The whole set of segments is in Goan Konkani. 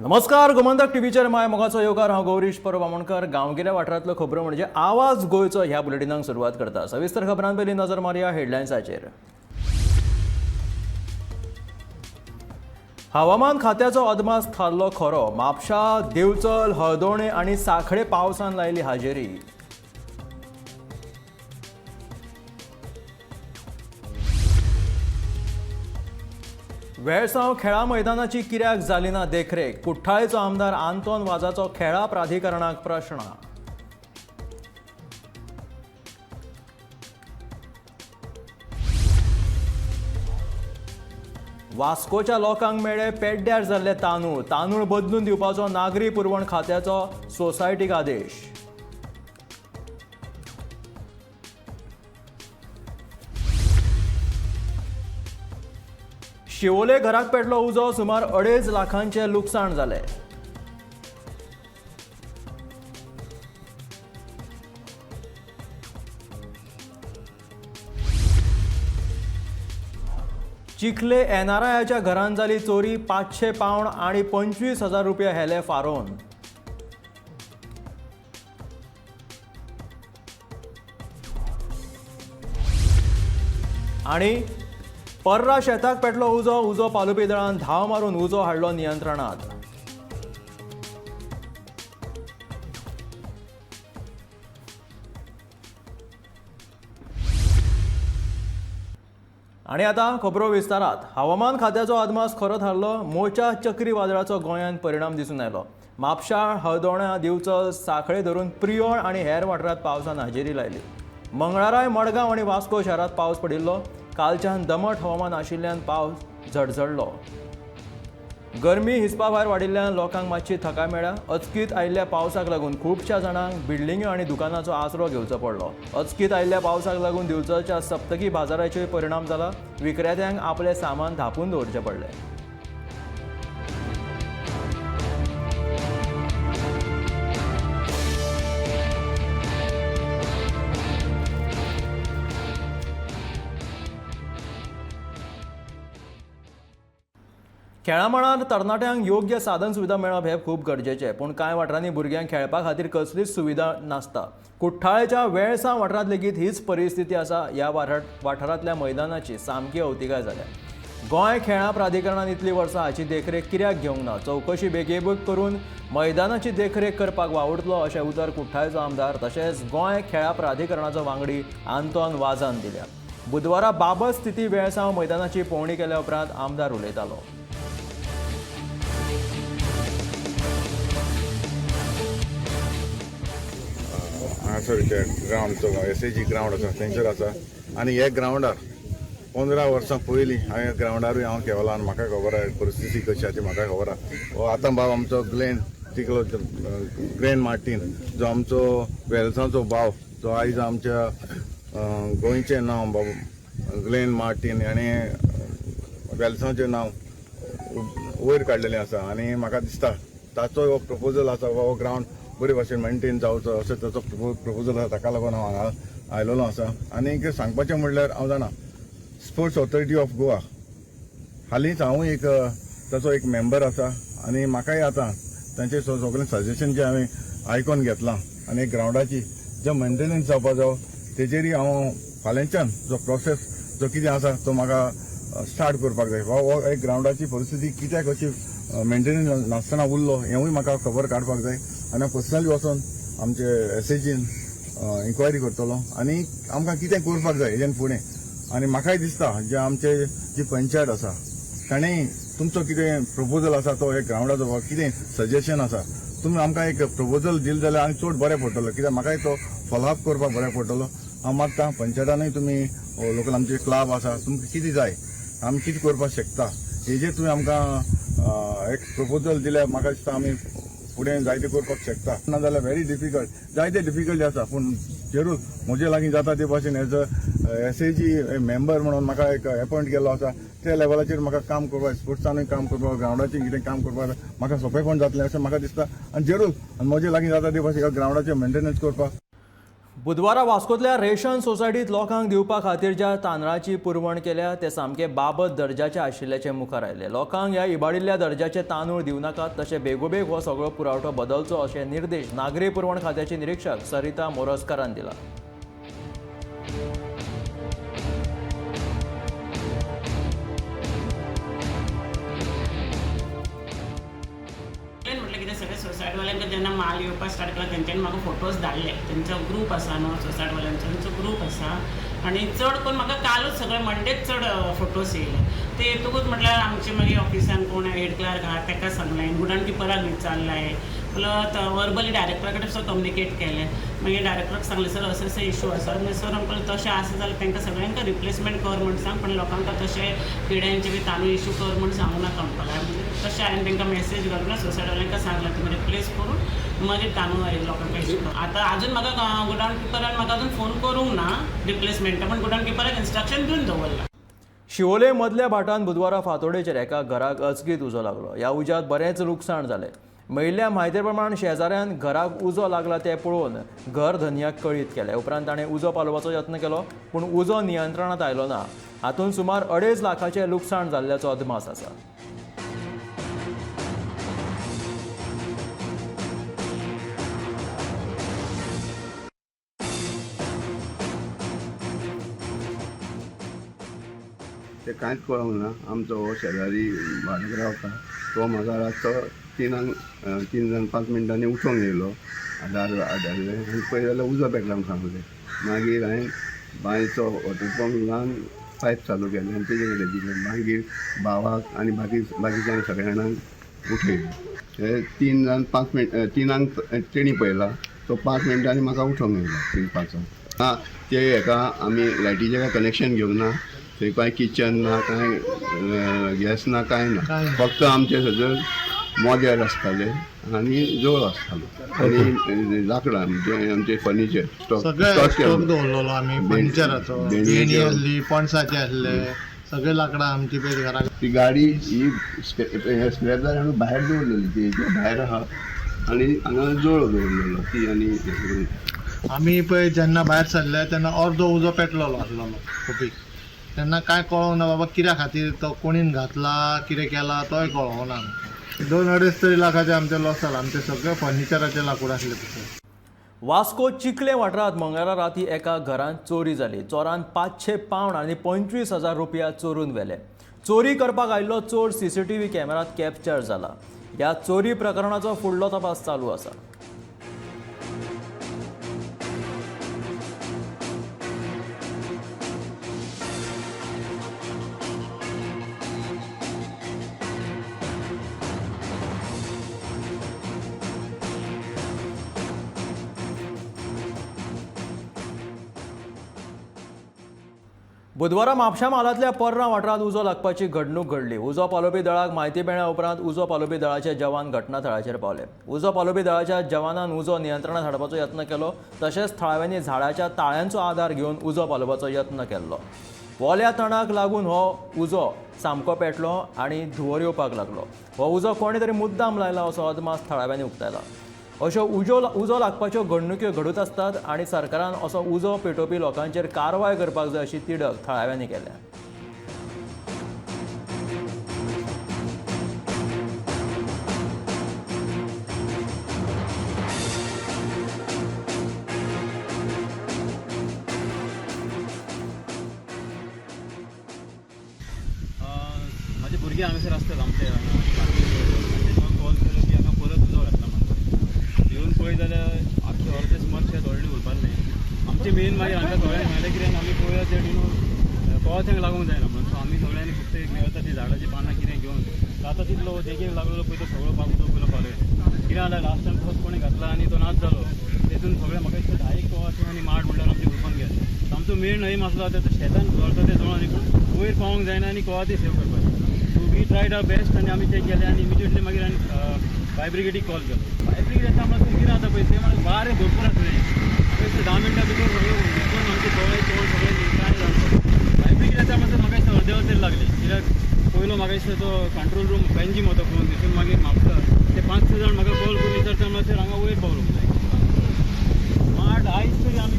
नमस्कार, गोमंतक टीव्हीचेर माय मोगाचो येवकार. हांव गौरीश परब आमोणकर. गांवगिऱ्या वाठारांतल्यो खबरो म्हणजे आवाज गोंयचो ह्या बुलेटिनाक सुरवात करता. सविस्तर खबरां पयलीं नजर मारया हेडलायन्साचेर. हवामान खात्याचो अदमास थारलो खरो. म्हापशा, दिवचल, हळदोणे आनी सांखळे पावसान लायली हाजेरी. वेळसांव खेळा मैदानाची कित्याक जाली ना देखरेख? कुठ्ठाळेचो आमदार आंतोन वाजाचो खेळा प्राधिकरणाक प्रश्न. वास्कोच्या लोकांक मेळ्ळे पेड्ड्यार जाल्ले तांदूळ. तांदूळ बदलून दिवपाचो नागरी पुरवण खात्याचो सोसायटीक आदेश. शिवोले घराक पेटलो उजो. सुमार 2.5 लाखांचे लुकसाण जालें. चिखले एनआरआयाच्या घरांत जाली चोरी. 500 पावंड आनी 25,000 रुपया हेले फारोवन. आनी पर्रा शेताक पेटलो उजो. उजो पालोवपी दळान धांव मारून उजो हाडलो नियंत्रणात. आनी आतां खबरो विस्तारात. हवामान खात्याचो अदमास खरो थारलो. मोचा चक्रीवादळाचो गोंयांत परिणाम दिसून आयलो. म्हापशा, हळदोण्या, दिवचल, सांखळे धरून प्रियोळ आनी हेर वाठारांत पावसान हाजेरी लायली. मंगळाराय मडगांव आनी वास्को शारांत पावस पडिल्लो. कालच्यान दमट हवामान आशिल्ल्यान पावस झडझडलो. गरमी हिसपा भायर वाडिल्ल्यान लोकांक मातशी थकाय मेळ्ळ्या. अचकीत आयिल्ल्या पावसाक लागून खुबश्या जाणांक बिल्डिंग्यो आनी दुकानाचो आसरो घेवचो पडलो. अचकीत आयिल्ल्या पावसाक लागून दिवचलच्या सप्तकी बाजाराचेर परिणाम जाला. विक्रेत्यांक आपलें सामान धांपून दवरचें पडलें. खेळा मळार तरणाट्यांक योग्य साधन सुविधा मेळप हें खूब गरजेचें, पूण कांय वाठारांनी भुरग्यांक खेळपा खातीर कसलीच सुविधा नासता. कुठ्ठाळेच्या वेळसांव वाठारांत लेगीत हीच परिस्थिती आसा. ह्या वाठारांतल्या मैदानाची सामकी अवतिकाय जाल्या. गोंय खेळां प्राधिकरणान इतलीं वर्सां हाची देखरेख कित्याक घेवंक ना? चवकशी बेगीबेग करून मैदानाची देखरेख करपाक वावुरतलो अशें उतर कुठ्ठाळेचो आमदार तशेंच गोंय खेळां प्राधिकरणाचो वांगडी आंतोन वाजान दिल्या. बुधवारा बाबत स्थिती वेळसांव मैदानाची पळोवणी केल्या उपरांत आमदार उलयतालो. हांगासर जे ग्रावंड आमचो एसएजी ग्रावंड आसा थंयसर आसा. आनी हे ग्रावंडार 15 वर्सां पयलीं हांवें ग्रावंडारूय हांव केला आनी म्हाका खबर आहा परिस्थिती कशी आसा ती म्हाका खबर आहा. हो आतां बाब आमचो ग्लेन तिकलो, ग्लेन मार्टीन जो आमचो वेलसांचो भाव, जो आयज आमच्या गोंयचें नांव बाब ग्लेन मार्टीन हाणें वेलसांचें नांव वयर काडलेलें आसा. आनी म्हाका दिसता ताचो हो प्रपोजल आसा, हो ग्रावंड बरे भाशेन मेनटेन जावचो असो ताचो प्रपोजल आसा. ताका लागून हांव हांगा आयलेलो आसा. आनी सांगपाचें म्हणल्यार हांव जाणा स्पोर्ट्स ऑथॉरिटी ऑफ गोवा हालींच हांवूय एक ताचो एक मेंबर आसा आनी म्हाकाय आतां तांचे सगळें सजेशन जें हांवें आयकोन घेतलां आनी ग्रावंडाची जो मेंटेनन्स जावपा जावो तेजेरय हांव फाल्यांच्यान जो प्रोसेस जो कितें आसा तो म्हाका स्टार्ट करपाक जाय. हो एक ग्रावंडाची परिस्थिती कित्याक अशी मेंटेनन्स नासतना उरलो हेंवूय म्हाका खबर काडपाक जाय. आनी हांव पर्सनली वचोन आमचे एसएजीन इन्क्वायरी करतलो आनी आमकां कितें करपाक जाय हेजेन फुडें. आनी म्हाकाय दिसता जे आमचे जी पंचायत आसा ताणें तुमचो कितें प्रपोजल आसा तो एक ग्रावंडाचो कितें सजेशन आसा तुमी आमकां एक प्रपोजल दिलें जाल्यार आनी चड बरें पडटलो, कित्याक म्हाकाय तो फॉलोअप करपाक बरें पडटलो. हांव मागता पंचायतानूय तुमी लोकल आमचे क्लब आसा तुमकां कितें जाय आमी कितें करपाक शकता हेजेर तुमी आमकां एक प्रपोजल दिल्यार म्हाका दिसता आमी फुडें जायते करपाक शकता. ना जाल्यार व्हेरी डिफिकल्ट, जायते डिफिकल्टी आसा, पूण जरूर म्हजे लागीं जाता ते भाशेन एज अ एसएजी मेंबर म्हणून म्हाका एक एपॉयंट केल्लो आसा त्या लेवलाचेर म्हाका काम करपाक, स्पोर्ट्सानूय काम करपाक, ग्रावंडाचेर कितें काम करपाक म्हाका सोंपेपण जातलें अशें म्हाका दिसता. आनी जरूर आनी म्हजे लागीं जाता ते भाशेन ह्या ग्रावंडाचेर मेंटेनन्स करपाक. बुधवारा वास्कोतल्या रेशन सोसायटीत लोकांक दिवपा खातीर ज्या तांदळाची पुरवण केल्या ते सामके बाबत दर्जाचे आशिल्ल्याचें मुखार आयलें. लोकांक ह्या इबाडिल्ल्या दर्जाचे तांदूळ दिवं नाकात, तशें बेगोबेग हो सगळो पुरवठो बदलचो अशे निर्देश नागरी पुरवण खात्याचे निरीक्षक सरिता मोरजकारान दिला. म्हटलं कितें सगळे सोसायटीवाल्यांक जेन्ना माल येवपाक स्टार्ट केला तेंच्यांनी म्हाका फोटोज धाडले. तेंचो ग्रूप आसा न्हू सोसायटीवाल्यांचो, तेंचो ग्रूप आसा आनी चड करून म्हाका कालूच सगळे मंडेच चड फोटोज येयले. ते येतकूच म्हटल्यार आमचे मागीर ऑफिसान कोण हेड क्लार्क आहा तेका सांगलें, गुडान किपराक विचारलें, प्लस वर्बली डायरेक्टरा कडेन सुद्दां कम्युनिकेट केलें. मागीर डायरेक्टराक सांगलें सर अशें अशें इशू आसा. मागीर सर म्हणपाक तशें आसा जाल्यार तांकां सगळ्यांक रिप्लेसमेंट कर म्हूण सांग, पण लोकांक तशें किड्यांचे बी तांदूळ इशू कर म्हूण सांगू नाका म्हणपाक लागले. तशें हांवें तांकां मॅसेज घालून सोसायटीवाल्यांक सांगलां तुमी रिप्लेस करून मागीर तांदूळ लोकांक इशू कर. आतां आजून म्हाका गुडाउन किपरान म्हाका अजून फोन करूंक ना रिप्लेसमेंटा, पण गुडाउन किपराक इन्स्ट्रक्शन दिवन दवरलां. शिवोले मदल्या भाटान बुधवारा फांतोडेचेर एका घराक अचकीत उजो लागलो. ह्या उज्यांत बरेंच लुकसाण जालें. मेळिल्ल्या म्हायती प्रमाण शेजाऱ्यान घराक उजो लागला तें पळोवन घर धनयाक कळीत केलें. उपरांत ताणें उजो पालोवपाचो यत्न केलो, पूण उजो नियंत्रणांत आयलो ना. हातूंत सुमार 2.5 लाखाचें लुकसाण जाल्ल्याचो अदमास आसा. ते कांयच कळोंक ना. आमचो हो शेजारी भाड्याक रावता तो म्हाका रातचो 3:05 उठोवंक येयलो, दार आडायलें आनी पळय जाल्यार उजो पेटला म्हूण सांगलें. मागीर हांवें बांयचो वॉटर पंप लावन पायप चालू केलें आनी तेजे कडेन दिलें. मागीर भावाक आनी बाकीच्या सगळ्या जाणांक उठयलें. हे 3:05 3 तेणी पळयला तो 5 मिनटांनी म्हाका उठोवंक येयलो 3:05. आं ते हेका आमी लायटीचें काय कनेक्शन घेवंक ना, थंय कांय किचन ना, कांय गॅस ना, कांय ना. फक्त आमचे सगळे मोदेर आसताले आनी जोळ आसतालो आनी लांकडां म्हणजे आमचे फर्निचर सगळे स्टॉक दवरलेलो आमी फर्निचराचो, बेणी आसली, पणसाचे आसले, सगळे लांकडां आमची पळय घराक. ती गाडी ही स्क्रॅप जाली म्हणून भायर दवरलेली, ती भायर आहा आनी हांगा जोळ दवरलेलो ती. आनी आमी पळय जेन्ना भायर सरले तेन्ना अर्दो उजो पेटलेलो आसलेलो खोपीक, तेन्ना कांय कळोंक ना बाबा कित्या खातीर तो कोणीन घातला, कितें केला तोय कळोंक ना. 2-2.5 तरी लाखाचे आमचे लॉस जाला, आमचे सगळे फर्निचराचे लाकूड आसले तशें. वास्को चिखले वाठारांत मंगळारा राती एका घरांत चोरी जाली. चोरान 500 पावंड आनी 25,000 रुपया चोरून व्हेले. चोरी करपाक आयिल्लो चोर सीसीटीव्ही कॅमेरात कॅप्चर जाला. ह्या चोरी प्रकरणाचो फुडलो तपास चालू आसा. बुधवारा म्हापशा म्हालांतल्या पर्रा वाठारांत उजो लागपाची घडणूक घडली. उजो पालोवपी दळाक म्हायती मेळ्ळ्या उपरांत उजो पालोवपी दळाचे जवान घटनाथळाचेर पावले. उजो पालोवपी दळाच्या जवानान उजो नियंत्रणांत हाडपाचो यत्न केलो, तशेंच थळाव्यांनी झाडाच्या ताळ्यांचो आदार घेवन उजो पालोवपाचो यत्न केल्लो. ओल्या तणाक लागून हो उजो सामको पेटलो आनी धुंवर येवपाक लागलो. हो उजो कोणे तरी मुद्दाम लायला असो अदमास थळाव्यांनी उक्तायला. अश्यो उजो लागपाच्यो घडणुक्यो घडत आसतात आनी सरकारान असो उजो पेटोवपी लोकांचेर कारवाय करपाक जाय अशी तिडक थळाव्यांनी केल्या. म्हाजे भुरगे हांगासर आसतात आमचे कॉल केलो की हांगा परत उजो घातला म्हणून येवन पळय जाल्यार आख्खे अर्दे सुमार शेत ऑलरेडी उरपालें. आमचें मेन मागीर हांगा सगळ्यांनी सांगलें कितें आमी पळोवया ते न्हू कवाथ्यांक लागूंक जायना म्हणून. सो आमी सगळ्यांनी फक्त एक मेळटा ती झाडाची पानां कितें घेवन जाता तितलो देगेक लागलेलो पळय तो सगळो पाक उजो पयलो पालयलो. कितें जालें लास्ट टायम तसोच कोणें घातला आनी तो नाच जालो. तेतून सगळें म्हाका दिसता 10 कवाथे आनी माड म्हणल्यार आमचें उरपान गेलें. आमचो मेन एम आसलो आतां शेतान चलता तें जळोन विकून वयर पावोंक जायना आनी कवाथे सेव करपाचें. So we tried our best आनी आमी तें केलें आनी इमिजिएटली मागीर आनी फायर ब्रिगेडीक कॉल केलो. फायर ब्रिगेड येता म्हणल्यार कितें जाता पळय ते म्हणल्यार वारें भरपूर आसलें. पयशे 10 मिनटां भितर सगळें विकून आमचे दोळे तोंड सगळें कांय जालें. फायर ब्रिगेड येता म्हणसर म्हाका दिसता अर्दे वर तरी लागलें, कित्याक पयलो म्हाका दिसता तो कंट्रोल रूम पेंजीम वता पळोवन थंयसून मागीर म्हापसा ते 5-6 जाण म्हाका कॉल करून विचारता म्हणसर हांगा वयर पावलो. माड आयज तरी आमी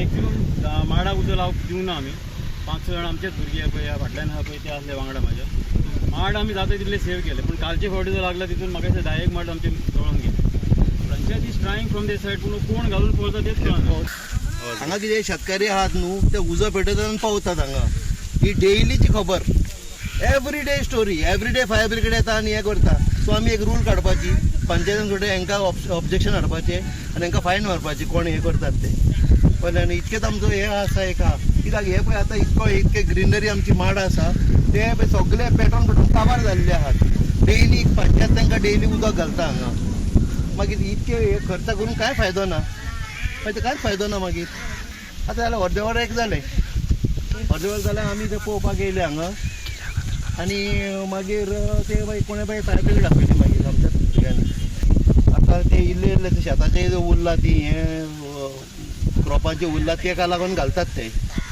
मॅक्झिमम माडाक उजो लावंक दिवंक ना आमी. 5-6 जाण आमचेच भुरगे पळय ह्या फाटल्यान आहा पळय ते आसले वांगडा म्हाज्या. माड आमी जाता तितले सेव केले, पूण कालचे फावटी जो लागला तितून म्हाका दिसता 10 माड आमचे जळोन गेले. Panchayat is trying from the side, पूण कोण घालून पळता तेच कळना. हांगा कितें शेतकारी आहात न्हू ते उजो पेटयतात आनी पावतात हांगा. ही डेलीची खबर, every day story, every day fire brigade येता आनी हें करता. सो आमी एक रूल काडपाची, पंचायतीन फुडें हांकां ऑब्जेक्शन हाडपाचें आनी हांकां फायन मारपाची कोण हें करतात ते. पण आनी इतकेंच आमचो हें आसा एक आहा. कित्याक हें पळय आतां इतको इतके ग्रिनरी आमची माडां आसा ते पळय सगळे पेटोवन पेटोवन काबार जाल्ले आहात. डेली पंचायत तांकां डेली उदक घालता हांगा. मागीर इतके हे खर्च करून कांय फायदो ना, मागीर कांयच फायदो ना. मागीर आतां जाल्यार अर्दे वर एक जालें, अर्दे वर जाल्यार आमी ते पळोवपाक येयले हांगा आनी मागीर ते मागीर कोणें मागीर फायर ब्रिगेड आपयली मागीर आमच्या भुरग्यांनी. आतां ते इल्ले इल्ले ते शेताचे उरला ती हें क्रोपाचें उरला तेका लागून घालतात ते,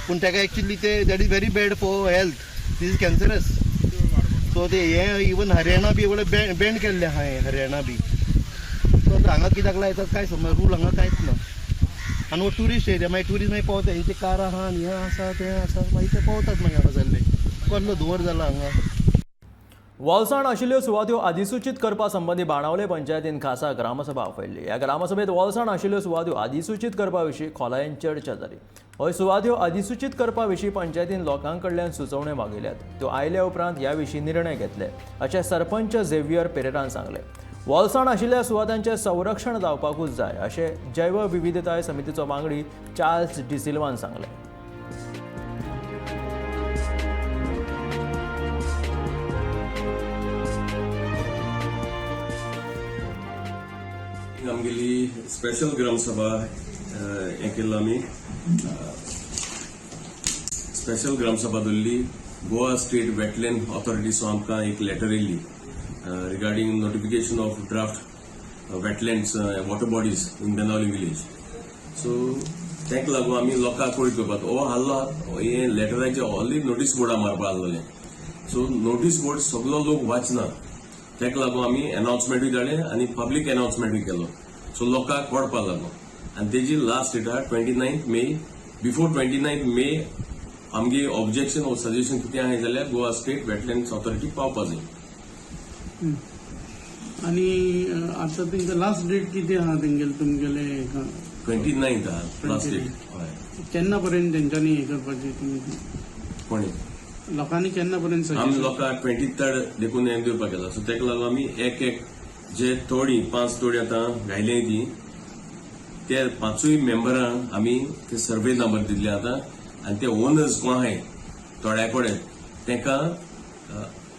पूण तेका एक्चुली ते that is very bad for health, this is cancerous. So ते हें इवन हरियाणा बी व्हडलें बॅन केल्लें आहा हें हरियाणा बी. सो आतां हांगा कित्याक लायतात कांय समज, रूल हांगा कांयच ना. आनी हो ट्युरिस्ट एरिया, मागीर ट्युरिस्ट मागीर पावता, हेंची कारां आहा आनी हें आसा तें आसा, मागीर ते पावतात मागीर हांगा जाल्ले कसलो धुंवर जाला हांगा. वलसाण आशिल्ल्यो सुवात्यो अधिसुचीत करपा संबंदी बाणावले पंचायतीन खासा ग्रामसभा आपयल्ली. ह्या ग्रामसभेत वलसाण आशिल्ल्यो सुवात्यो अधिसुचीत करपा विशीं खोलायेन चर्चा जाली. हय सुवात्यो अधिसुचीत करपा विशीं पंचायतीन लोकां कडल्यान सुचोवण्यो मागयल्यात, त्यो आयल्या उपरांत ह्या विशीं निर्णय घेतले अशें सरपंच झेवियर पेरेरान सांगलें. वलसाण आशिल्ल्या सुवातांचें संरक्षण जावपाकूच जाय अशें जैवविविधताय समितीचो वांगडी चार्ल्स डिसिल्वान सांगलें. आमगेली स्पेशल ग्रामसभा हें केल्लो आमी स्पेशल ग्रामसभा दवरली. गोवा स्टेट वेटलँड ऑथॉरिटीचो आमकां एक लेटर येयल्ली regarding notification of draft wetlands water bodies in Benaulim village. So ताका लागून आमी लोकांक कळीत करपाक हो आहलो हे लेटराचे ऑलरेडी नोटीस बोर्डार मारपा आहलोलें. सो नोटीस बोर्ड सगलो लोक वाचना, ताका लागून आमी अनाउन्समेंटूय धाडलें आनी पब्लीक अनाउन्समेंटूय केलो. सो लोकांक कळपा लागलो आनी तेजी लास्ट डेट आहा 29 मे. बिफोर 29 मे आमगे ऑब्जेक्शन वो सजेशन कितें आहा जाल्यार गोवा स्टेट वेटलँड्स ऑथॉरिटीक पावपा जाय. आनी आतां तेंका लास्ट डेट कितें आहा तेंगेले तुमगेले? 29 आहा लास्ट डेट. हय. केन्ना पर्यंत तेंच्यांनी हें करपाचें तुमी? कोणी? लोकांनी केन्ना पर्यंत? आमी लोकांक 23 देखून हें दिवपाक केला. सो ताका लागून आमी एक एक जे तोडी 5 तोडी आतां घायले ती ते 5 मेंबरांक आमी ते सर्वे नंबर दिल्ले आतां आनी ते ओनर्स कोण आहाय तोड्या कडेन तांकां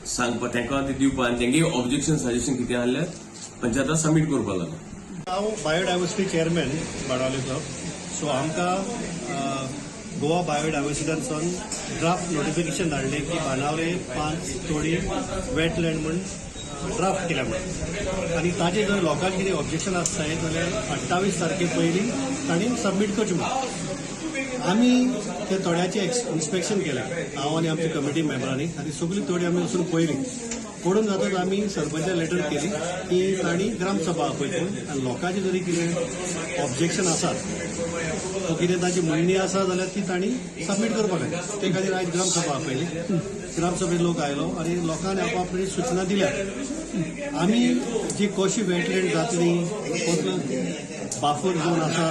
सांगपा तांकां ते दिवपा आनी तेंगे ऑब्जेक्शन सजेशन कितें आहल्यार पंचायताक सबमीट करपा लागून. हांव बायोडायवर्सिटी चेअरमॅन बाणावलेचो. सो आमकां गोवा बायोडायवर्सिटीसून ड्राफ्ट नोटिफिकेशन धाडलें की बाणावले 5 तोडी वेटलँड म्हूण ड्राफ्ट केल्या म्हणून, आनी ताजेर जर लोकांक कितें ऑब्जेक्शन आसताय जाल्यार 28 तारखे पयलीं तांणी सबमीट करचें म्हणून. आमी ते तोड्याचें इन्स्पेक्शन केलें, हांव आनी आमच्या कमिटी मेंबरांनी, आनी सगळी तोडी आमी वचून पळयली. पळोवन जातकच आमी सरपंचा लेटर केली की तांणी ग्रामसभा आपयची आनी लोकांचें जरी कितें ऑब्जेक्शन आसात वो कितें तांची म्हणणी आसा जाल्यार ती तांणी सबमीट करपाक जाय. ते खातीर आयज ग्रामसभा आपयली. ग्रामसभेत लोक आयलो आनी लोकांनी आपापली सुचना दिल्या. आमी जी कशी वेटलँड जातली, कसलो बाफर झोन आसा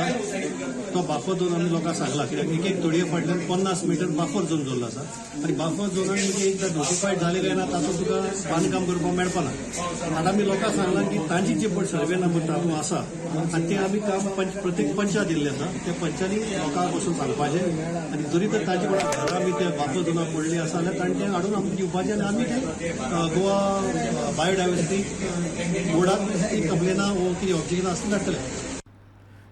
तो बाफर झोन आमी लोकांक सांगला, कित्याक एक एक तोडये फाटल्यान 50 मिटर बाफर झोन दवरलो आसा आनी बाफर झोनान म्हणजे एकदां नोटिफायड जालें काय ना तातूंत तुका बांदकाम करपाक मेळपाना. आतां आमी लोकांक सांगलां की तांची जी पळय सर्वे नंबर तातूंत आसा आनी ते आमी काम प्रत्येक पंचायत दिल्लें आसा, त्या पंचांनी लोकांक वचून सांगपाचें आनी जरी तर तांची कोणा घरां आमी त्या बाफर झोनाक पडली आसा जाल्यार तांणी तें हाडून आमकां दिवपाचें आनी आमी तें गोवा बायोडायवर्सिटी बोर्डाक ती कंप्लेनां वो कितें ऑब्जेक्शन आसा धाडटले.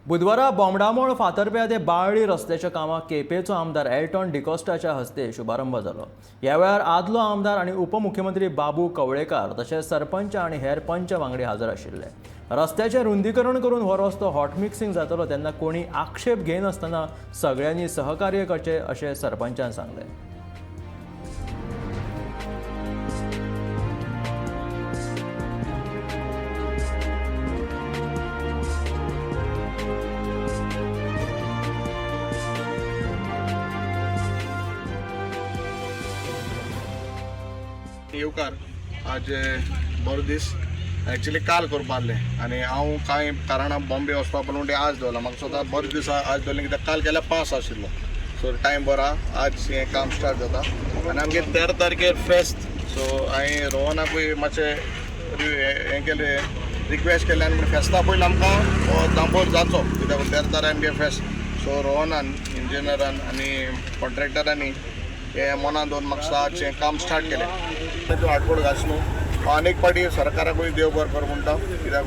बुधवारा बोमडामोळ फातर्प्या ते बाळ्ळी रस्त्याच्या कामाक केपेंचो आमदार एल्टॉन डिकोस्टाच्या हस्ते शुभारंभ जालो. ह्या वेळार आदलो आमदार आनी उपमुख्यमंत्री बाबू कवळेकार तशेंच सरपंच आनी हेर पंच वांगडी हजर आशिल्ले. रस्त्याचें रुंदीकरण करून हो रस्तो हॉट मिक्सिंग जातलो तेन्ना कोणी आक्षेप घेयनासतना सगळ्यांनी सहकार्य करचें अशें सरपंचान सांगलें. येवकार. आज बरो दीस. एक्चुली काल करपा आहलें आनी हांव कांय कारणां बॉम्बे वचपा पडलो म्हणटी आज दवरला. म्हाका स्वता बरो दीस आज दवरलें कित्याक काल केल्यार पास आशिल्लो. सो टायम बरो आहा. आज हें काम स्टार्ट जाता आनी आमगे 13 तारखेर फेस्त. सो हांवें रोहनाकूय मातशें हें केलें, रिक्वेस्ट केलें आनी फेस्ता पयलीं आमकां हो दांबोर जाचो कित्याक 13 तारखेर आमगे फेस्त. सो रोहनान इंजिनियरान आनी कॉन्ट्रॅक्टरांनी हे मनान दवरून म्हाका आज हें काम स्टार्ट केलें. तूं हाटकोड घास न्हू आनी एक पाटी सरकाराकूय देव बरें कर म्हणटा कित्याक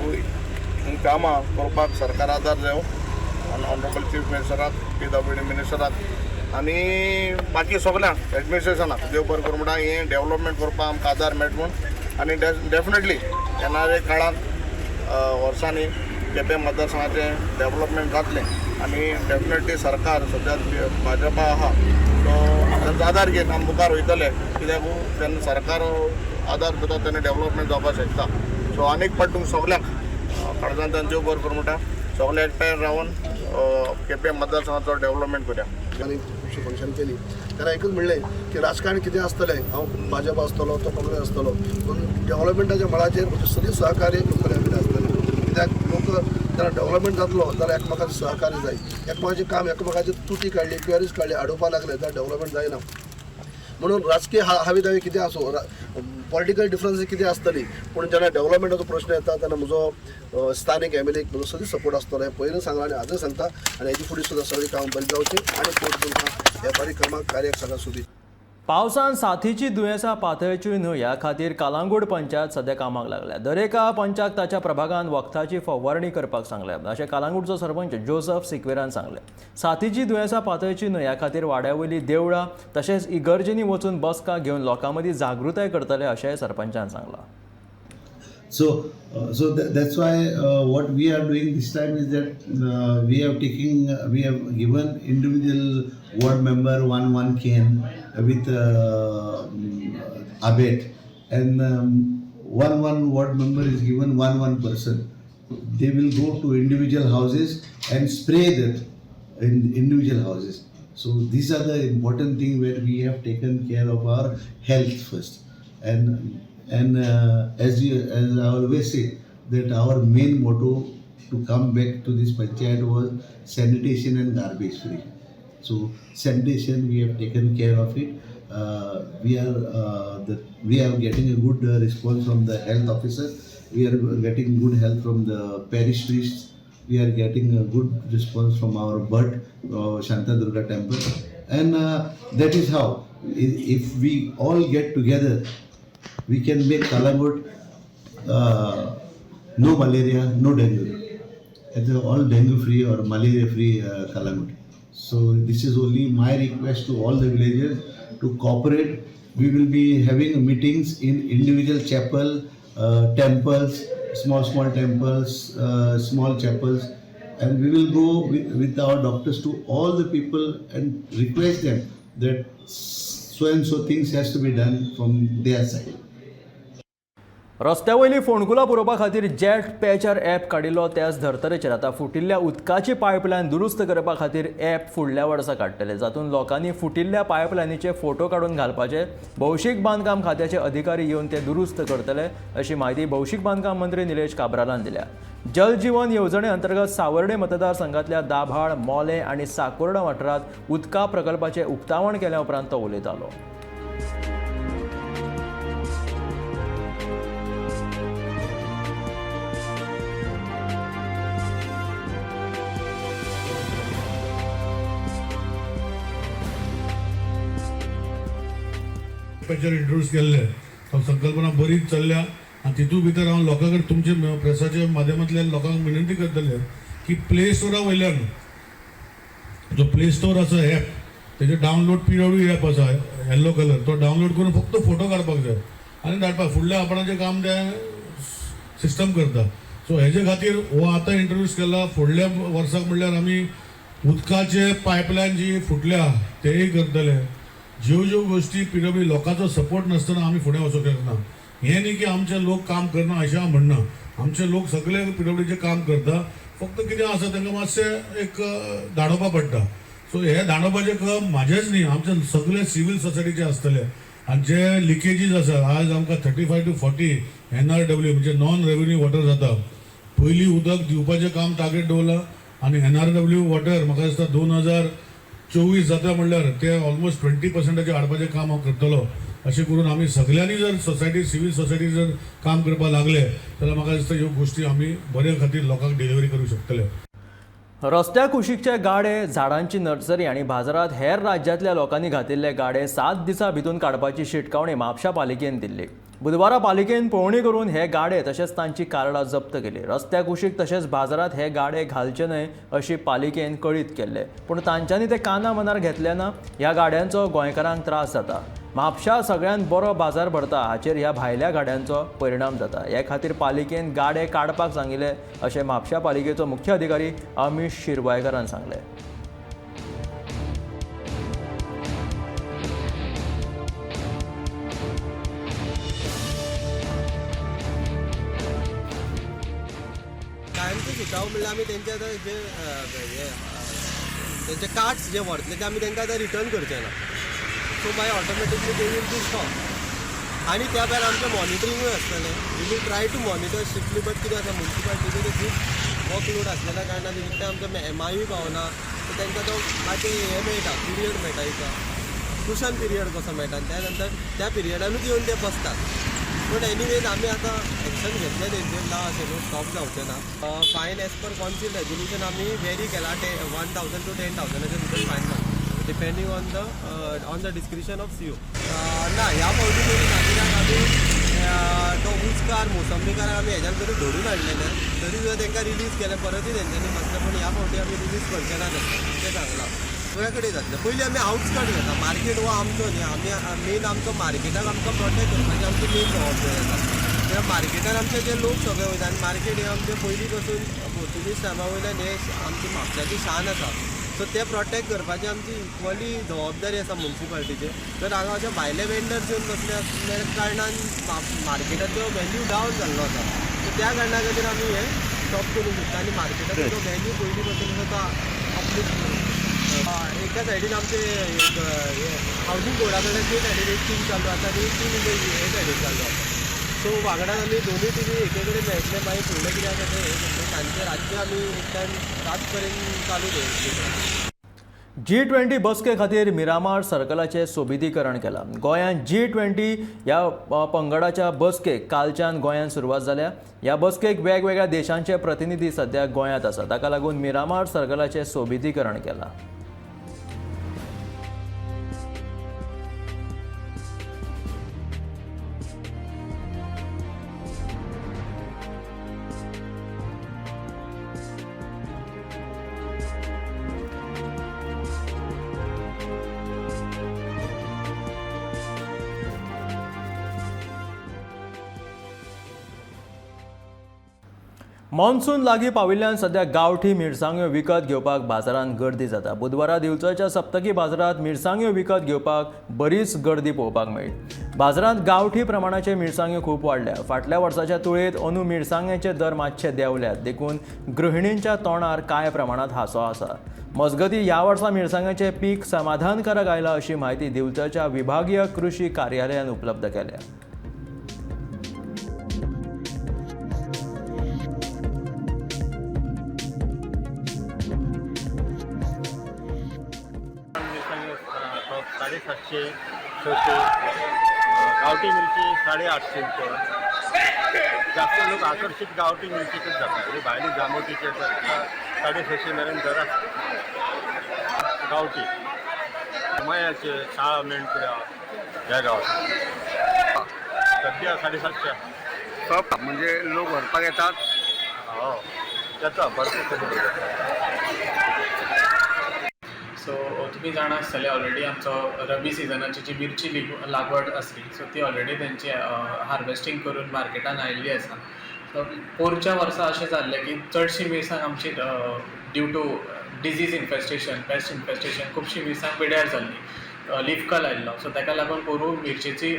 ही कामां करपाक सरकार आदार जायो आनी ऑनरेबल चीफ मिनिस्टराक, PWD मिनिस्टराक आनी बाकी सगळ्यांक एडमिनिस्ट्रेशनाक देव बरें कर म्हणटा. हें डेवलपमेंट करपाक आमकां आदार मेळटा म्हूण आनी डेफिनेटली येणाऱ्या काळांत वर्सांनी केपें मतदारसंघाचें डेवलपमेंट जातलें आनी डेफिनेटली सरकार सद्या भाजपा आहा सो तांचो आदार घेवन आमी मुखार वयतले कित्याक तेन्ना सरकार आदार दिता तेन्ना डेवलपमेंट जावपाक शकता. सो आनीक पाट तुमकां सगल्यांक काळजांतल्यान देव बरें करूं म्हणटा. सगळे एकठांय रावन केपें मतदारसंघाचो डेवलपमेंट करुया. आनी खुबशीं फंक्शन केली तेन्ना एकूच म्हणलें की राजकारण कितें आसतलें, हांव भाजप आसतलो तो काँग्रेस आसतलो, पूण डेवलपमेंटाच्या मळाचेर म्हजें सदीं सहकार्य लोकां आसतलें. कित्याक लोक जेन्ना डेवलपमेंट जातलो जाल्यार एकमेकाचें सहकार्य जाय. एकमेकाचें काम एकमेकाची तुटी काडली, क्वेरीज काडली, आडोवपाक लागले जाल्यार डेवलपमेंट जायना. म्हणून राजकीय हावी दावी कितें आसूं, पॉलिटिकल डिफरन्सीस कितें आसतली, पूण जेन्ना डेवलपमेंटाचो प्रश्न येता तेन्ना म्हजो स्थानीक MLA म्हजो सदींच सपोर्ट आसतलो हें पयलीं सांगलां आनी आजूय सांगता. आनी हेजे फुडें सुद्दां सगळीं कामां बरीं जावचीं आनी कोर्ट तुमकां ह्या बरीं कामां कार्याक सगळ्या सोबीत. पावसान साथीची दुयेंसां पातळची न्हय ह्या खातीर कालांगूट पंचायत सद्या कामाक लागल्या. दरेका पंचाक ताच्या प्रभागान वखदाची फवारणी करपाक सांगल्या अशें कालांगूटचो सरपंच जोसफ सिक्वेरान सांगलें. साथीची दुयेंसां पातळची न्हय ह्या खातीर वाड्या वयलीं देवळां तशेंच इगर्जेंनी वचून बसका घेवन लोकां मदीं जागृताय करतले अशेंय सरपंचान सांगलां. So that's why what we are doing this time is that we have given individual ward member 1 can with abet, and 1 ward member is given 1 person. They will go to individual houses and spray that in individual houses. So these are the important thing where we have taken care of our health first, and as I always say that our main motto to come back to this panchayat was sanitation and garbage free. So sanitation we have taken care of it. We are getting a good response from the health officer. We are getting good help from the parish priests. We are getting a good response from our Bhatt Shanta Durga temple, and that is how if we all get together, we can make Calangute no malaria, no dengue. It's all dengue free or malaria free Calangute. So this is only my request to all the villagers to cooperate. We will be having meetings in individual chapel, temples, small temples, small chapels, and we will go with our doctors to all the people and request them that so and so things has to be done from their side. रस्त्या वयली फोंडकुलां पुरोवपा खातीर जेट पॅचर ॲप काडिल्लो त्याच धर्तरेचेर आतां फुटिल्ल्या उदकाची पायपलायन दुरुस्त करपा खातीर ॲप फुडल्या वर्सा काडटले, जातूंत लोकांनी फुटिल्ल्या पायपलायनीचे फोटो काडून घालपाचे. भौशीक बांदकाम खात्याचे अधिकारी येवन ते दुरुस्त करतले अशी म्हायती भौशीक बांदकाम मंत्री निलेश काब्रालान दिल्या. जल जीवन येवजणे अंतर्गत सावर्डे मतदारसंघातल्या दाभाळ, मोलें आनी साकोर्डा वाठारांत उदका प्रकल्पाचें उक्तावण केल्या उपरांत तो उलयतालो. पॅचर इंट्रोड्यूस केल्ले संकल्पना बरीच चल्ल्या आनी तितूंत भितर हांव लोकां कडेन तुमचे प्रेसाच्या माध्यमांतल्यान लोकांक विनंती करतले की प्ले स्टोरा वयल्यान जो प्ले स्टोर आसा एप तेजे डावनलोड PW app आसा येल्लो कलर, तो डावनलोड करून फक्त फोटो काडपाक जाय आनी धाडपाक. फुडल्या आपणाचें काम तें सिस्टम करता. सो हेजे खातीर हो आतां इंट्रोड्यूस केला. फुडल्या वर्साक म्हणल्यार आमी उदकाचे पायपलायन जी फुटल्या तेय करतले. ज्यो ज्यो गोष्टी PW लोकांचो सपोर्ट नासतना आमी फुडें वचूंक शकना. हें न्ही की आमचे लोक काम करना अशें हांव म्हणना. आमचे लोक सगळे PWचे काम करता, फक्त कितें आसा तांकां मातशें एक धाडोवपा पडटा. सो हें धाडोवपाचें काम म्हाजेंच न्ही, आमचे सगळे सिवील सोसायटीचे आसतले. आनी जे लिकेजीस आसा, आज आमकां 35 to 40 NRW म्हणजे नॉन रेवेन्यू वॉटर जाता. पयलीं उदक दिवपाचें काम टार्गेट दवरलां आनी NRW water म्हाका दिसता 2024 जाता म्हणल्यार ते ऑलमोस्ट 20%चेर हाडपाचें काम हांव करतलो. अशें करून आमी सगल्यांनी जर सोसायटी, सिवील सोसायटी जर काम करपाक लागले जाल्यार म्हाका दिसता ह्यो गोश्टी आमी बरे खातीर लोकांक डिलिव्हरी करूंक शकतले. रस्त्या कुशीकचे गाडे, झाडांची नर्सरी आनी बाजारांत हेर राज्यांतल्या लोकांनी घातिल्ले गाडे 7 दिसां भितून काडपाची शिटकावणी म्हापशा पालिकेन दिल्ली. बुधवारा पालिकेन पळोवणी करून हे गाडे तशेंच तांची कार्डां जप्त केली. रस्त्या कुशीक तशेंच बाजारांत हे गाडे घालचे न्हय अशी पालिकेन कळीत केल्ले, पूण तांच्यांनी ते काना मनार घेतले ना. ह्या गाड्यांचो गोंयकारांक त्रास जाता. म्हापशा सगळ्यांत बरो बाजार भरता हाचेर ह्या भायल्या गाड्यांचो परिणाम जाता. हे खातीर पालिकेन गाडे काडपाक सांगिल्ले अशें म्हापशा पालिकेचो मुख्य अधिकारी अमीश शिरवायकरान सांगलें. कायमचे सुचाव म्हणल्यार आमी तेंचे आतां जे तेंचे कार्ड्स जे व्हरतले ते आमी तेंकां आतां रिटर्न करचे ना. सो मागीर automatically they will be stop. आनी त्या भायर आमचें मॉनिटरिंगूय आसतलें. We will try to monitor strictly, but कितें आसा मुन्सिपालिटीचेर खूब वर्कलोड आसलेल्या कारणान ते आमकां एमआयूय पावना. सो तांकां तो मातशें हें मेळटा, पिरियड मेळटा, एक कुशन पिरियड कसो मेळटा आनी त्या नंतर त्या पिरियडानूच येवन ते बसतात. पूण एनिवेज आमी आतां एक्शन घेतलें तेंचेर, ना अशें न्हू स्टॉप जावचें ना. Fine as per council resolution आमी वेरी केला, 1,000 to 10,000 भितर फायन मारता, depending on the discretion of CO. ना ह्या फावटी तरी ना, कित्याक आमी तो उचकार मोसंबीकारांक आमी हेज्यान तरी धरून हाडलेले, तरी सुद्दां तांकां रिलीज केलें, परतूय तेंच्यांनी बसले. पूण ह्या फावटी आमी रिलीज करचे ना तेंकां, तें सांगलां. सगळ्या कडेन जातलें. पयलीं आमी आउटस्कट घेता, मार्केट हो आमचो न्ही, आमी मेन आमचो मार्केटाक आमकां प्रोटेक्ट करपाची आमची मेन जबाबदारी आसा. कित्याक मार्केटान आमचे जे लोक सगळे वयता आनी मार्केट हें आमचें पयलीं पासून पोर्तुगीज टायमा वयल्यान हें आमची म्हापशाची शान आसा. सो ते प्रोटेक्ट करपाची आमची इक्वली जबाबदारी आसा मुन्सिपालिटीचेर. तर हांगा अशे भायले वेंडर्स येवन बसले आसल्या कारणान मार्केटाचो व्हॅल्यू डावन जाल्लो आसा. सो त्या कारणा खातीर आमी हें स्टॉप करूंक सोदता आनी मार्केटाचो जो व्हॅल्यू पयलीं पासून आसा तो अपलिफ्ट करूंक सोदता. एका सायडीन आमचे हावजींग बोर्डा कडल्यान ते सायडीन एक टीम चालू आसा आनी एक टीम हे सायडीन चालू आसा. सो वांगडा आमी दोनूय टिमी एके कडेन मेळटले, मागीर फुडलें कितें आसा तें हें करतले. सांजचे रातचे आमी एक टायम रात पर्यंत चालू दवरतले. G20 बसके खातीर मिरामार सर्कलाचें सोबितीकरण केलां. गोंयांत G20 ह्या पंगडाच्या बसकेक कालच्यान गोंयांत सुरवात जाल्या. ह्या बसकेक वेगवेगळ्या देशांचे प्रतिनिधी सध्या गोंयांत आसात. ताका लागून मिरामार सर्कलाचें सोबितीकरण केलां. मॉन्सून लागीं पाविल्ल्यान सध्या गांवठी मिरसांग्यो विकत घेवपाक बाजारांत गर्दी जाता. बुधवारा दिवचलच्या सप्तकी बाजारांत मिरसांग्यो विकत घेवपाक बरीच गर्दी पळोवपाक मेळ्ळी. बाजारांत गांवठी प्रमाणाचे मिरसांग्यो खूब वाडल्या. फाटल्या वर्साच्या तुळेंत अंदू मिरसांग्यांचे दर मातशे देंवल्यात, देखून गृहिणींच्या तोंडार कांय प्रमाणांत हांसो आसा. मजगतीं ह्या वर्सा मिरसांग्यांचें पीक समाधानकारक आयलां अशी म्हायती दिवचलच्या विभागीय कृशी कार्यालयान उपलब्ध केल्या. साडेसातशे 600, गावठी मिरची 850 रुपये. जास्त लोक आकर्षित गावठी मिरचीकच जातात. म्हणजे भायली जांबोटीचे आसा 650 मेरेन दर आसता गावठी. मयाचे शाळा मेणकुड्या ह्या गांवात सद्या 750. म्हणजे लोक व्हरपाक येतात. हो, येता भरपूर. सो तुमी जाणा आसतले ऑलरेडी आमचो रबी सिजनाची जी मिरची लागवड आसली, सो ती ऑलरेडी तेंची हार्वेस्टींग करून मार्केटान आयिल्ली आसा. सो पोरच्या वर्सा अशें जाल्लें की चडशी मिरसांग आमची due to disease infestation, pest infestation खुबशी मिरसांग पिड्यार जाल्ली, लिफकल आयिल्लो. सो ताका लागून पोरूं मिरचेची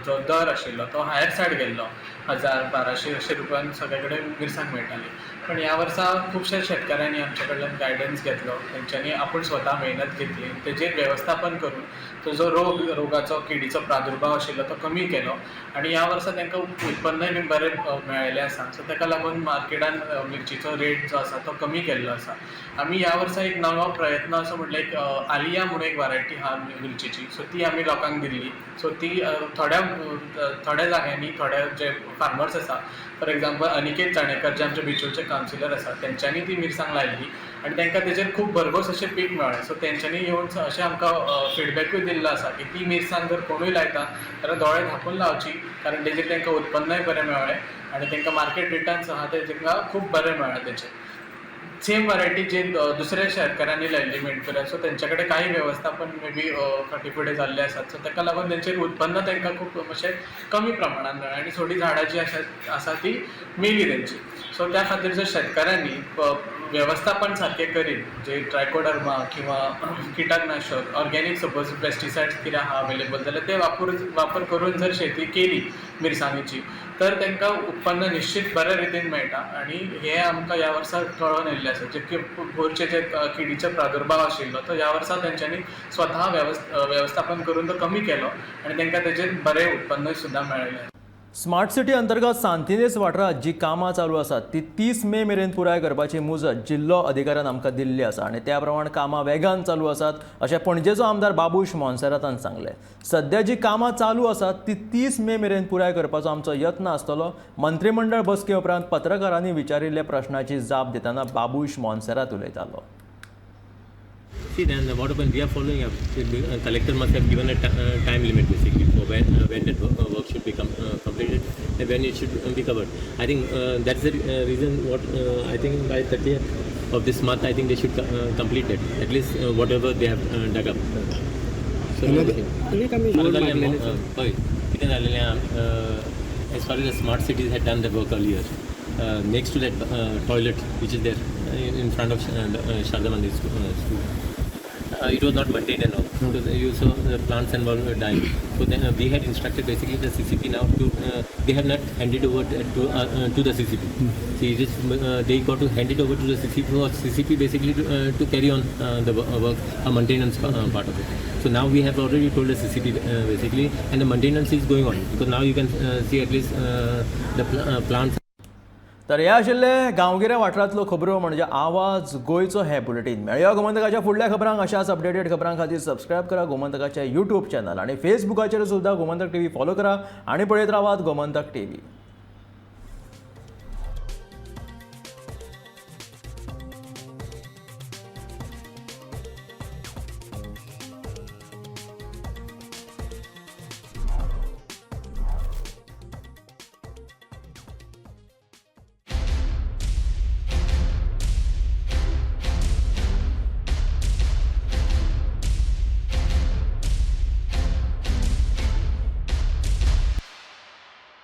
जो दर आशिल्लो तो हायर सायड गेल्लो, 1000-1200 अशे रुपयान सगळे कडेन मिरसांग मेळटाली. पण ह्या वर्सा खुबश्या शेतकाऱ्यांनी आमचे कडल्यान गायडन्स घेतलो, तेंच्यांनी आपूण स्वता मेहनत घेतली, तेजेर वेवस्थापन करून तो जो रोगाचो किडीचो प्रादुर्भाव आशिल्लो तो कमी केलो आनी ह्या वर्सा तांकां उत्पन्नय बी बरें मेळिल्लें आसा. सो ताका लागून मार्केटान मिरचीचो रेट जो आसा तो कमी केल्लो आसा. आमी ह्या वर्सा एक नवो प्रयत्न असो म्हटल्यार एक आलिया म्हणून एक वरायटी आहा मिरचीची, सो ती आमी लोकांक दिल्ली. सो ती थोड्या थोड्या जाग्यांनी थोडे जे फार्मर्स आसा, फॉर एग्जाम्पल अनिकेत चाणेकर जे आमचे बिचोलचे कावन्सिलर आसा, तेंच्यांनी ती मिरसांग लायिल्ली आनी तांकां तेजेर खूब भरघोस अशें पीक मेळ्ळें. सो तेंच्यांनी येवन अशें आमकां फिडबॅकूय दिल्लो आसा की ती मिरसांग जर कोणूय लायता जाल्यार दोळे धांपून लावची, कारण तेजेर तांकां उत्पन्नय बरें मेळ्ळें आनी तांकां मार्केट रिटर्न्स आहा ते तांकां खूब बरें मेळ्ळें. तेचेर सेम वरायटी जे दुसऱ्या शेतकारांनी लायिल्ली मेणकुऱ्या, सो तेंचे कडेन कांय वेवस्थापन मे बी फाटीं फुडें जाल्लें आसा, सो ताका लागून तेंचेर उत्पन्न तांकां खूब मातशें कमी प्रमाणान मेळ्ळें आनी थोडीं झाडां जीं आसा ती मेली तेंची. सो त्या खातीर जर शेतकाऱ्यांनी वेवस्थापन सारकें करीत, जे ट्रायकोडर्मा किंवा किटकनाशक, ऑर्गेनीक सपोज पेस्टिसायड्स कितें आहा अवेलेबल जाल्यार ते वापर करून जर शेती केली मिरसांगेची तर तांकां उत्पन्न निश्चीत बऱ्या रितीन मेळटा. आनी हें आमकां ह्या वर्सा कळोन येयल्लें आसा, जे की पोरचे जे किडीचो प्रादुर्भाव आशिल्लो तो ह्या वर्सा तेंच्यांनी स्वता वेवस्थापन करून तो कमी केलो आनी तांकां तेजेर बरें उत्पन्न सुद्दां मेळ्ळें. स्मार्ट सिटी अंतर्गत सांतिनेस वाठारांत जी कामां चालू आसात ती 30 मे मेरेन पुराय करपाची मुजत जिल्लो अधिकाऱ्यान आमकां दिल्ली आसा आनी त्या प्रमाण कामां वेगान चालू आसात अशें पणजेचो आमदार बाबूश मोन्सेरातान सांगलें. सध्या जी कामां चालू आसात ती 30 मे मेरेन पुराय करपाचो आमचो यत्न आसतलो. मंत्रीमंडळ बसके उपरांत पत्रकारांनी विचारिल्ल्या प्रश्नाची जाप दितना बाबूश मोन्सेरात उलयतालो. See, then what happens, we are following up. The collector must have given a time limit basically for when that work should be completed and when it should be covered. I think that's the reason what I think by 30th of this month, I think they should complete it, at least whatever they have dug up. So, as far as the smart cities had done the work earlier, next to that toilet which is there in front of Sharda Mandir school. It was not maintained and all. So you saw the plants and all were dying. So then we had instructed basically the CCP now to they have not handed over to the CCP. See, it is, they got to hand it over to the CCP for CCP basically to carry on the work, a maintenance part of it. So now we have already told the CCP basically, and the maintenance is going on because now you can see at least the plants. तर हे आशिल्ले गांवगिऱ्या वाठारांतलो खबरो म्हणजे आवाज गोंयचो हे बुलेटीन. मेळया गोमंतकाच्या फुडल्या खबरांक. अशाच अपडेटेड खबरां खातीर सबस्क्रायब करा गोमंतकाचे यूट्यूब चॅनल आनी फेसबुकाचेर सुद्दां गोमंतक टीव्ही फॉलो करा आनी पळयत रावात गोमंतक टीव्ही.